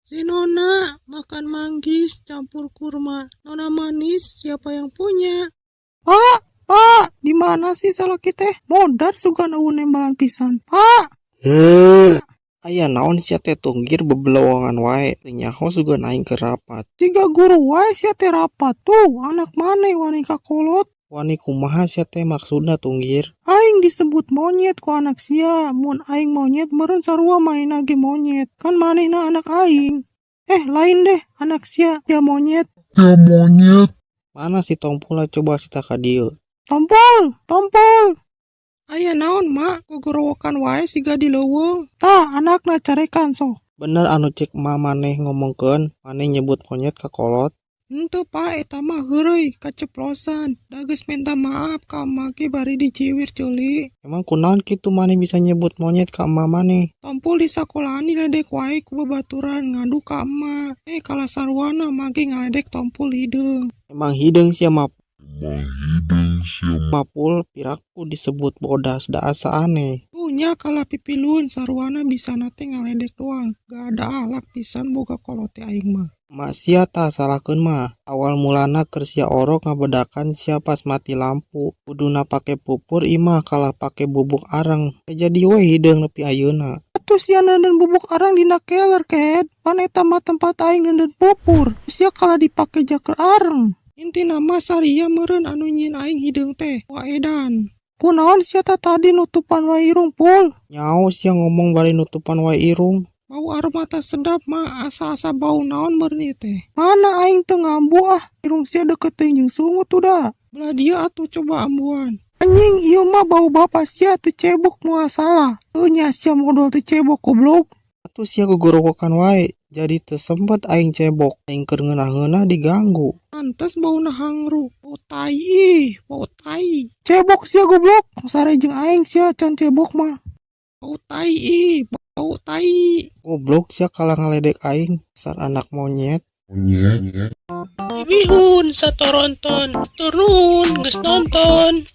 Si Nona makan manggis campur kurma. Nona manis, siapa yang punya? Pak, Pak, di mana sih salaki teh? Modar sugan euweuh nembalan pisan. Pak. Aya naon sia teh, Tunggir, bebelongan wae? Teu nyaho sugan aing keur rapat. Jiga guru wae sia teh rapat tuh, anak maneh wani ka kolot. Wani kumaha sia teh maksudna, Tunggir? Aing disebut monyet ku anak sia. Mun aing monyet, meureun sarua manehna ge monyet. Kan manehna anak aing. Eh, lain deh, anak sia, sia monyet. Ya monyet. Mana si Tompul, coba sita ka dieu. Tompul, Tompul. Aya naon, Mak? Gogorowokan wae siga di leuweung. Tah, anakna carekan sok. Bener anu cek emak maneh ngomongkeun, maneh nyebut monyet ka kolot? Henteu, Pak, eta mah heureuy kaceplosan. Da geus minta maaf ka emak ge bari diciwir ceuli. Emang kunaon kitu maneh bisa nyebut monyet ka emak maneh? Tompul di sakolahan diledek wae ku babaturan, ngadu ka emak. Eh, kalah saruana emak ge ngaledek Tompul hideung. Emang hideung sia mah. Emang hideung sia. Mapul, piraku disebut bodas, da asa aneh. Tuh nya, kalah pipilueun saruana bisana teh ngaledek doang. Gak ada akhlak pisan boga kolot teh aing mah. Emak sia tah salahkeun mah. Awal mulana keur sia orok ngabedakan sia pas mati lampu. Kuduna pake pupur imah, kalah pake bubuk areng. Jadi we hideung nepi ayeuna. Atuh sia neundeun bubuk arang dina keler, Ked. Pan eta mah tempat aing neundeun pupur. Sia kalah dipake jaker areng. Intina mah saria meureun anu nyieun aing hideung teh. Wah, edan. Kunaon sia tah tadi nutupan wae irung, Pul? Nyaho sia ngomong bari nutupan wae irung. Bau aroma tak sedap mah, asa-asa bau naon meureun ieu teh. Mana aing teu ngambu ah, irung sia deket teuing jeung sungut tuh da. Belah dieu atuh, coba ambuan. Anjing, ieu mah bau bapak sia teu cebok, moal salah. Heuh nya, sia modol teu cebok, goblok. Atuh sia gogorowokan wae, jadi teu sempet aing cebok. Aing keur ngeunah-ngeunah diganggu. Pantes bauna hangru. Bau tai ih, bau tai. Cebok sia, goblok. Sare jeung aing sia can cebok mah. Bau tai ih, bau tai. Goblok sia, kalah ngaledek aing, dasar anak monyet. Monyet. Bibihun satoronton, turun geus nonton.